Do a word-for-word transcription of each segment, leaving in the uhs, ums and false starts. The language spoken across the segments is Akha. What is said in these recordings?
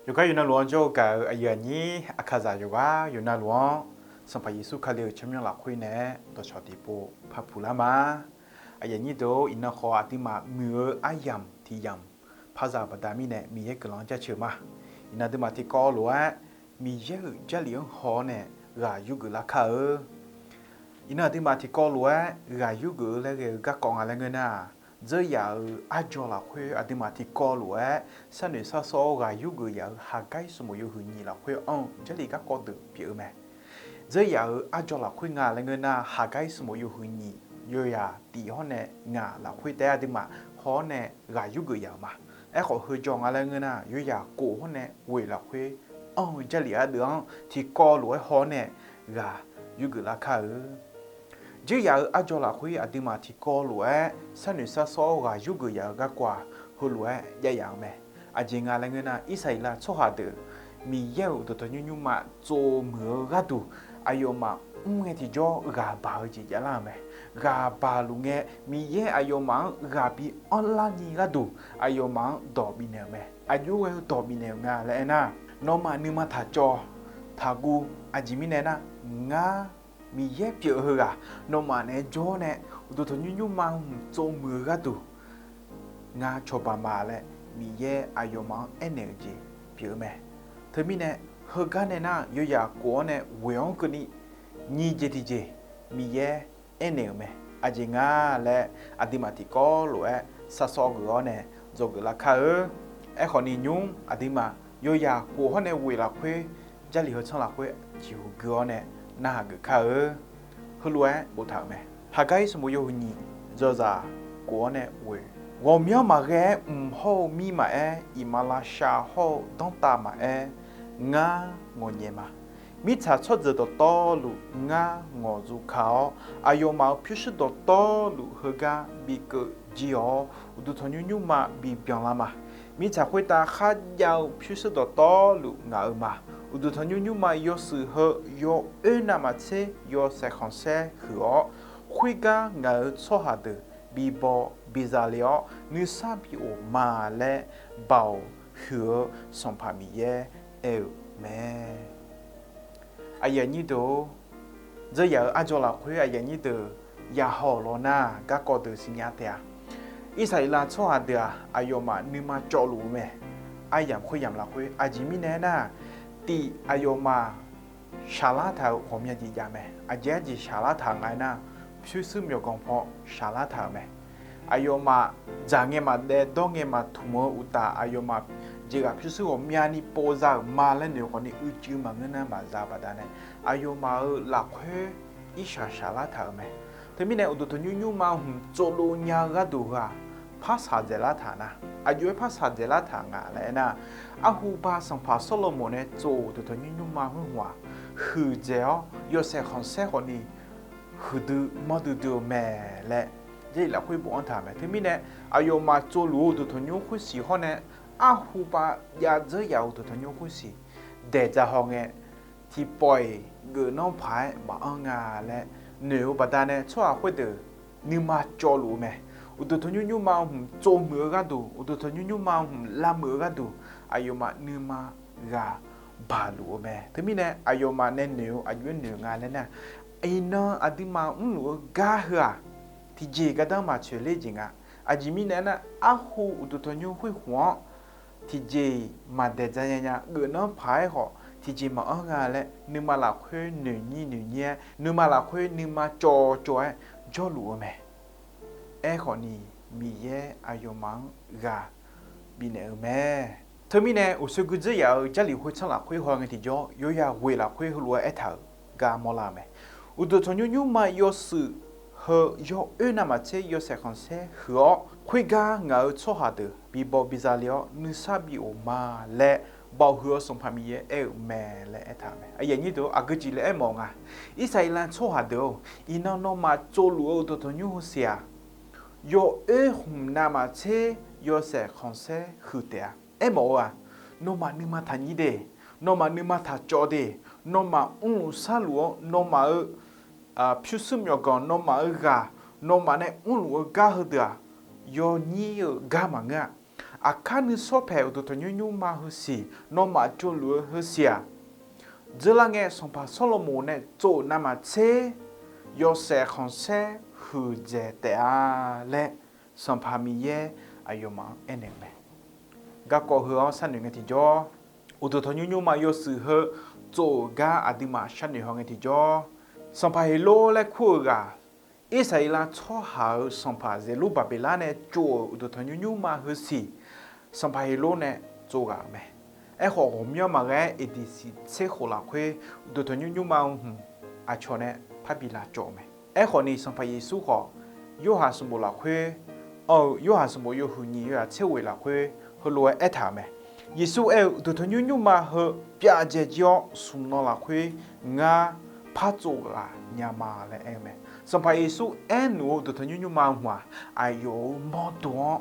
Yawqgar yawqnavluf-anr jawr-eu gaq-euq aqyuif aqnyir Aqkaqzaq yawqghaq yawqnavluf-anr, Sanqpaq Yeqsur Kali-euq tsawrmyanr lafkhoer nae dawqcawq tiqpov parpuq lar ma. Aqyuif aqnyir deuq-or, iqnan khawf aqduimaf muiq-eu aryamq tiq yamq par za-eu baqda mirnae Miqyaer guiqlanq-anr jaceuq ma. Iqnan aqduimaf tiqkawv lof-aer Miqyaer-euq Jarlif-anr haw-awr nae ghaq yurgeuf lar kar-eu. Iqnan aqduimaf tiqkawv lof-aer ghaq yurgeuf-eu laer ghae-eu garkawv nga laer ngeur nar-aq, dzeuryaf-euq arjawr lafkhoer aqduimaf tiqkawv lof-aer sharnoeq sharsawr-awr ghaq yurgeuf yaf-euq Haqgair sanqbof yawhuiq nyiq lafkhoer anr-eu Jarlif garkawv deuq pyeuf-eu mae. Dzeuryaf-euq arjawr lafkhoer nga laer ngeur nar, Haqgair sanqbof yawhuiq nyiq yawyaq tif hawr nae ngaq lafkhoer taef-aer aqduimaf haw-awr nae ghaq yurgeuf yaf-euq ma. Aerkhawf, heujawr nga laer ngeur nar, yawyaq kof hawr nae ghoeq lafkhoer anr-eu Jarlif ardeuv-anr tiqkawv lof-aer haw-awr nae ghaq yurgeuf lar kar-eu. Dzeuryaf-euq arjawr lafkhoer aqduimaf tiqkawv lof-aer sharnoeq sharsawr-awr ghaq yurgeuf yaf-eu garkawv-aq, heulof-aer jav yaf-eu mae. Aqjeq nga laer ngeur nar, Irsaqleqlav tsawrhaq deuq Miqyaer-euq uqduq tanqnymr nymrma tsov muiq-eu gharduq, aqyawfmaf mr ngae tiqjawr ghaq baq-eu jeq javlar-euq mae. Ghaq baq luf ngae, Miqyaer aqyawfmaf-anr ghaq bi anrlar ni gharduq, aqyawfmaf-anr dawq bifnaeq-euq mae. Aqjox ghae-eu dawq bifnaeq-euq nga laer aernar, nawmaf nuima taq cawv taq guv. Aqjeq mirnae nar, ngar Miqyaer pyeuf-eu heughaq nawmaf naeq-aer jawr nae, uqduq tanqnymr nymrma hmq tsov muiq-eu gharduq ngar cawba ma laer Miqyaer aqyawfmaf-anr aernaeq-euq jeq pyeuf-eu mae. Teumirnae, heugar nae nar, yawyaq kof-awr nae ghoeq-anr keuvni nyiq jeq tiqjeq Miqyaer aernaeq-euq mae. Aqjeq nga laer aqduimaf tiqkawv lof-aer sharsawr geuf-awr nae dzawgeuf lar kar-eu. Aerkhawf ni nymr aqduimaf yawyaq kof hawr nae ghoeq lafkhoer, Jarlif heu tsanr lafkhoer ciqhuq gui-awr nae narhaq geuf kar-eu. Heulof-aer boftaq-euq mae. Haqgair sanqbof yawhuiq nyiq, yawzaq kof-awr nae ghoeq, ghawqmyanr maqghae-aer mq hawr-eu mir maqaer, iqmalavshav hawr-eu danrtav maqaer, ngar ngawqnyaef ma. Mirtsaq tsawrjeuq dawqtawvluf ngar ngawqzu ka-awr, aqyawfmaf-euq pyurshuir dawqtawvluf heugar bi keuv jir-awr, uqduq tanqnymr nymrma bi byanlar ma. Mirtsaq khoertav kharjav-eu pyurshuir dawqtawvluf ngaq-euq ma. Uqduq tanqnymr nymrma yawshuif heu yawoer navmaqtser yawshaef khanqsaer huiq-awr, khoergar ngaq-euq tsawrhaq deuq bi baw bi zale-awr, nuisar bi of ma laer Baoq huiq-eu Sanqpaq Miqyaer aer-euq mae. Aqyuif aqnyir deuq-or, dzeuryaf-euq arjawr lafkhoer aqyuif aqnyir deuq yahaw-euq lawr nar, garkawv deuq siqnya taef-a. Irsaqleqlav tsawrhaq deuq-aq, aqyawfmaf nuima cawvluf-eu mae. Aryamq khoeryamq lafkhoer aqjeq mirnae aernar, tif aqyawfmaf shaqlar taq-euq ghawqmya jeq jav mae. Aqjeq arjeq shaqlar taq-euq nga aernar, pyurshuir myawqganq paw shaqlar taq-euq mae. Aqyawfmaf dzaq ngae maqdaev, dawr ngae maqtmq-eu uqtaf, aqyawfmaf jeqghaq pyurshuir ghawqmyani pov za-euq ma laer noeq khawfni uicuiv maqngeur nar maqza-eu baqdanae, aqyawfmaf-euq lafkhoer irshaq shaqlar taq-euq mae. Teumirnae uqduq tanqnymr nymrma hmq tsovlov nya-eu gharduq heu-aq, par shaqdzaeq lar taq nar, aqjox-aer par shaqdzaeq lar taq nga laer aernar, arhuba sanqpaq Sawrlaqmoq nae tsov-euq uqduq tanqnymr nymrma khoer hmq-aq, huiqdzaeq-awr yawshaef khanqsaer khawfni huiqdui manrdui dui-eu mae laer Jarlif lafkhoer bofanr taq-euq mae. Teumirnae aqyawfmaf tsovluf-eu uqduq tanqnymr khoersiq hawr nae, arhuba jav dzeur yaf-euq uqduq tanqnymr khoersiq daeq dzahaw ngae, tiqpawf-iq geufnanr paq-aer maqanr nga laer noeq-eu baqdanae tsawrhaq khoerdeuq nuima cawvluf-eu mae. Uqduq tanqnymr nymrma hmq tsovmuiq-eu gharduq, uqduq tanqnymr nymrma hmq lavmuiq-eu gharduq, aqyawfmaf nuima ghaq baqluf-eu mae. Teumirnae aqyawfmaf nae noeq-eu aqjox-aer noeq nga laer nar, iqnan aqduimaf mrluf-eu gar heu-aq, tiqjeq gardanr maqtsoeq ler jeq nga. Aqjeq mirnae aernar, arhu uqduq tanqnymr khoer hmq-anr tiqjeq-iq maqdaeq dzayaer nya, geufnanr paq-aer khawf tiqjeq maqanr nga laer nuima lafkhoer noeq nyir noeq nyir-aer, nuima lafkhoer nuima cawv cawv-aer jawrluf-eu mae. Aerkhawfni Miqyaer aqyawfmaf-anr ghaq bifnaeq-eu mae. Teumirnae uqshoe gui dzeur yaf-euq Jarlif khoertsanr lafkhoer haw ngae tiqjawr, yawyaq ghoeq lafkhoer heulof-aer aertaq-euq gar mawrlar-eu mae. Uqduq tanqnymr nymrma yawshuif heu yawoer navmaqtser yawshaef khanqsaer huiq-awr, khoergar ngaq-euq tsawrhaq deuq bi baw bi zale-awr nuisar bi of ma laer Baoq huiq-eu Sanqpaq Miqyaer aer-euq mae laer aertaq-euq mae. Aqyuif aqnyir deuq-or, aqgeu jeq laer aermawf nga. Irsaqleqlav tsawrhaq deuq-or, iqnan nawmaf tsovluf-eu uqduq tanqnymr heusiq-aq, yawoer hmq navmaqtser yawshaef khanqsaer huiq taef-a. Aermawf-eu-aq, nawmaf nuima taqnyir de, nawmaf nuima taqcawv de, nawmaf mrluf sharluf-awr nawmaf-euq pyurshuir myawqganq, nawmaf-euq ghaq, nawmaf nae mrluf-eu gar heudeuq-aq, yawnyir-euq gar maqngeur-a. Aqkar nuisawr paeq uqduq tanqnymr nymrma heusiq, nawmaf tsovluf-eu heusiq-aq, dzeurlar ngae sanqpaq Sawrlaqmoq nae tsov-euq navmaqtser yawshaef khanqsaer huiqdzaeq taef-a laer, Sanqpaq Miqyaer aqyawfmaf-anr aernaeq-eu mae. Garkawv heu-anr sharnoeq ngae tiqjawr, uqduq tanqnymr nymrma yawshuif heu tsov-euq gar aqduimaf sharnoeq haw ngae tiqjawr, sanqpaq Heqlor laer kur-euq ghaq, Irsaqleqlav tsawrhaq-euq sanqpaq Zeqlurbaqbeqlar nae tsov-euq uqduq tanqnymr nymrma heusiq, sanqpaq Heqlor nae tsov ghaq-euq mae. Aerkhawf, ghawqmyanr maqghae-aer eqdiqsiq tser khof lafkhoer uqduq tanqnymr nymrma-eu hmq aqcawq nae parbi lavcawv-eu mae. Aerkhawf ni, Sanqpaq Yeqsur khawf, Yorhaq sanqbof lafkhoer, anr-eu Yorhaq sanqbof yawhuiq nyiq yawzaq tser ghoeq lafkhoer heulof-aer aertaq-euq mae. Yeqsur aer-eu, uqduq tanqnymr nymrma heu pyavdzae jir-awr, smq nan lafkhoer ngar par tsov ghaq nya ma laer aer-eu mae. Sanqpaq Yeqsur aernaeq-eu uqduq tanqnymr nymrma hmq-aq, aqyawf-euq mawrdo-anr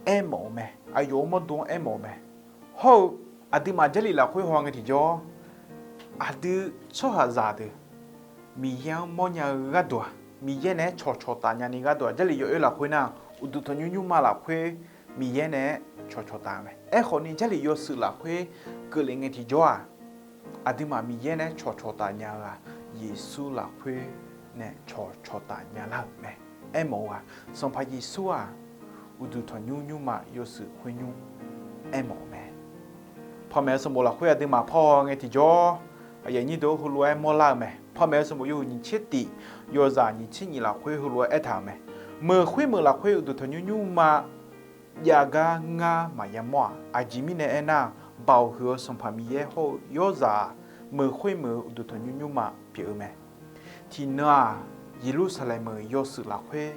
aermawf-eu mae. Aqyawf-euq mawrdo-anr aermawf-eu mae. Hawr-eu, aqduimaf Jarlif lafkhoer haw ngae tiqjawr, aqdui tsawrhaqzaq deuq Miqyaer-anr mawrnya-eu gharduq-aq, Miqyaer naeq-aer cawqcawq taf nyani gharduq-aq, Jarlif yawoer lafkhoer nar, uqduq tanqnymr nymrma lafkhoer Miqyaer naeq-aer cawqcawq taf-eu mae. Aerkhawf ni, Jarlif yawshuif lafkhoer keuvle ngae tiqjawr-aq, aqduimaf Miqyaer naeq-aer cawqcawq taf nya-eu-aq, Yeqsur lafkhoer nae cawqcawq taf nyalar-euq mae. Aermawf-eu-aq, Sanqpaq Yeqsur-aq, uqduq tanqnymr nymrma yawshuif khoernymr aermawf-eu mae. Panmaeq-eu sanqbof lafkhoer aqduimaf parhaw ngae tiqjawr, aqyuif aqnyir deuq heulof-aer mawrlar-eu mae. Panmaeq-eu sanqbof yawhuiq nyiq tser tif, yawzaq nyiq tser nyiq lafkhoer heulof-aer aertaq-euq mae. Meuq khoermeuq lafkhoer uqduq tanqnymr nymrma jav gar ngar maqya mawr-aq, aqjeq mirnae aernar, Baoq huiq-eu Sanqpaq Miqyaer hawr-eu Yawrzaq-aq, meuq khoermeuq-eu uqduq tanqnymr nymrma pyeuf-eu mae. Tiqnan-aq, Yeqlursaqlaeq meuq yawshuif lafkhoer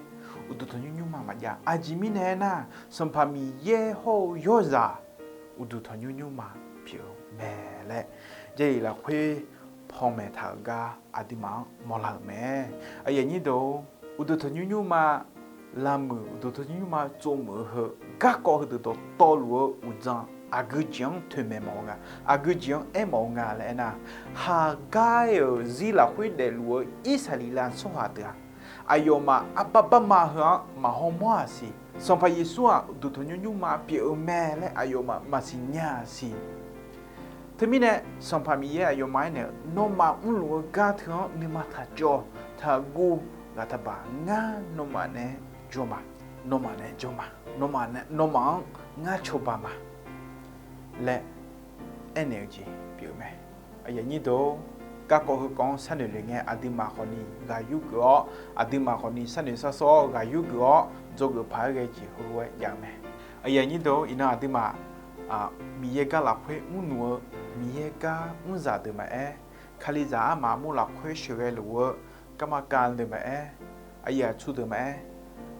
uqduq tanqnymr nymrma maqjav. Aqjeq mirnae aernar, Sanqpaq Miqyaer hawr-eu Yawrzaq uqduq tanqnymr nymrma pyeuf-eu mae laer, Jarlif lafkhoer panmaeq taq-euq gar aqduimaf-anr mawrlar-euq mae. Aqyuif aqnyir deuq-or, uqduq tanqnymr nymrma lavmuiq, uqduq tanqnymr nymrma tsovmuiq-eu heu garkawv heudeuq dawqtawvluf-eu uqdzan aqgeu jeq-anr toeqmaeq mawf-eu nga, aqgeu jeq-anr aermawf-eu nga laer aernar, Haqgar-euq zir lafkhoer daefluf-eu Irsaqleqlav tsawrhaq deuq-aq, aqyawfmaf arbar barma heu-anr maqhaw mawr-aq siq. Sanqpaq Yeqsur-aq, uqduq tanqnymr nymrma pyeuf-eu mae laer aqyawfmaf maqsiq nya-aq siq. Teumirnae, Sanqpaq Miqyaer aqyawfmaf aernaeq-eu, nawmaf mrluf-eu gar teu-anr nuima taq cawv, taq guv, ghaq taq baq, ngar nawmaf naeq-aer jawr ma, nawmaf naeq-aer jawr ma, nawmaf nae, nawmaf-anr ngar cawba ma laer aernaeq-eu jeq pyeuf-eu mae. Aqyuif aqnyir deuq-or, garkawv heukawv-anr sharnoeq le ngae, aqduimaf khawfni ghaq yurgeuf-awr, aqduimaf khawfni sharnoeq sharsawr-awr ghaq yurgeuf-awr, dzawgeuf paq-aer ghae jeq heulof-aer jav-eu mae. Aqyuif aqnyir deuq-or, iqnan aqduimaf Miqyaer gar lafkhoer mrluf-eu Miqyaer gar mrzaq deuq maqaer, Kalizaq armaf armur lafkhoer sheuqghae luf-eu garma kav deuq maqaer, aqyuif aqtsu deuq maqaer,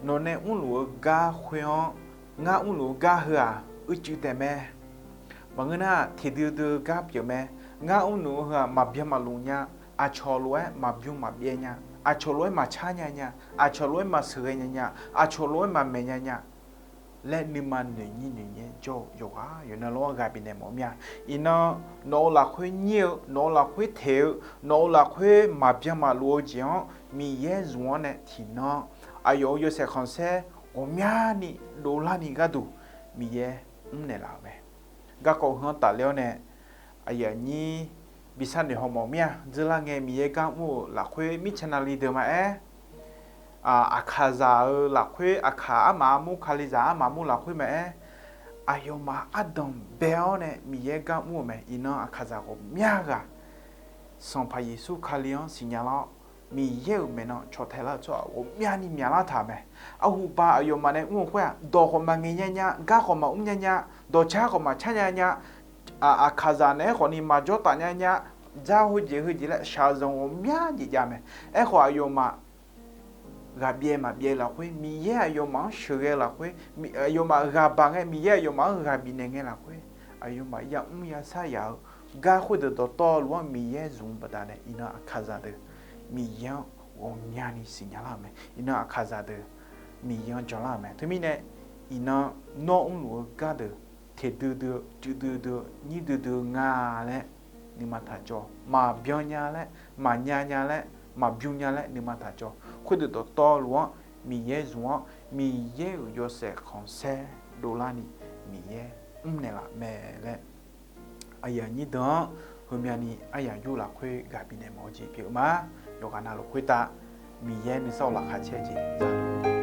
nawq nae mrluf-eu gar khoer-anr, ngar mrluf-eu gar heu-aq, uicuiv taef mae. Maqngeur nar, teqdui dui-eu gar pyeuf mae. Ngar mrluf-eu heu-aq, maqbyan maqluf nya, aqcawq lof-aer maqbymr maqbyaer nya, aqcawq lof-aer maqcar nya nya, aqcawq lof-aer maqsheuqghae nya nya, aqcawq lof-aer maqmaeq nya nya laer nuima noeqnyir noeqnyaer jawr-eu yawqghaq yawqnan lof-aer ghaq bifnaeq mawf mir-a. Iqnan, nawq-euq lafkhoer nyir-eu, nawq-euq lafkhoer teq-eu, nawq-euq lafkhoer maqbyan maqluf-eu jeq-anr Miqyaer zmq-anr nae tiqnan aqyawf-euq yawshaef khanqsaer ghawqmyani dovlarni gharduq Miqyaer mrnaeq laf-euq mae. Garkawv heu-anr tafler-awr nae, aqyuif aqnyir bi sharnoeq haw mawf mir-a. Dzeurlar ngae Miqyaer gar mr-euq lafkhoer mirtsaq navli deuq maqaer, aqkaqzaq-euq lafkhoer, aqkaq armaf armur, Kalizaq armaf armur lafkhoer maqaer, aqyawfmaf ardanq bae-awr nae Miqyaer gar mr-euq mae. Iqnan aqkaqzaq ghawqmya ghaq Sanqpaq Yeqsur Kali-anr siqnya lar-awr, Miqyaer-euq maeqnan cawqtaeq lar-eu tsawrhaq ghawqmyani myaqlar taq-euq mae. Arhuba aqyawfmaf nae mr-eu khoer-aq, dawq khawf maqngaeq nya nya, gar khawf maqmr nya nya, dawqcar khawf maqcar nya nya, aqkaqzaq naeq-aer khawfni maqjawr taf nya nya, dzar heujeq heujeq laer shaqzanq ghawqmya jeq jav mae. Aerkhawf, aqyawfmaf ghaqbyaev maqbyaev lafkhoer, Miqyaer aqyawfmaf-anr sheuqghae lafkhoer, aqyawfmaf ghaq baq ngae Miqyaer aqyawfmaf-anr ghaq bifnaeq ngae lafkhoer, aqyawfmaf yamr yashar yaf-eu gar khoerdeuq dawqtawvluf-anr Miqyaer zmq-eu baqdanae, iqnan aqkaqzaq deuq Miqyaer-anr ghawqmyani siqnya lar-euq mae. Iqnan aqkaqzaq deuq Miqyaer-anr janlar-euq mae. Teumirnae, iqnan nawr mrluf-eu gardeuq teqdui dui-eu, cuiv dui dui-eu, nyir dui dui-eu nga laer nuima taq cawv. Maqbyan nya laer, maqnya nya laer, maqbymr nya laer nuima taq cawv. Khoerdeuq dawqtawvluf-anr Miqyaer zmq-anr, Miqyaer-euq yawshaef khanqsaer dovlarni Miqyaer mrnaeq laf mae laer, aqyuif aqnyir deuq-anr heumyani aryaq yur lafkhoer ghaq bifnaeq mawf-eu jeq pyeuf ma. Yawqghaq navluf khoertav Miqyaer nuisar-eu laqkhaq caer-eu jeq za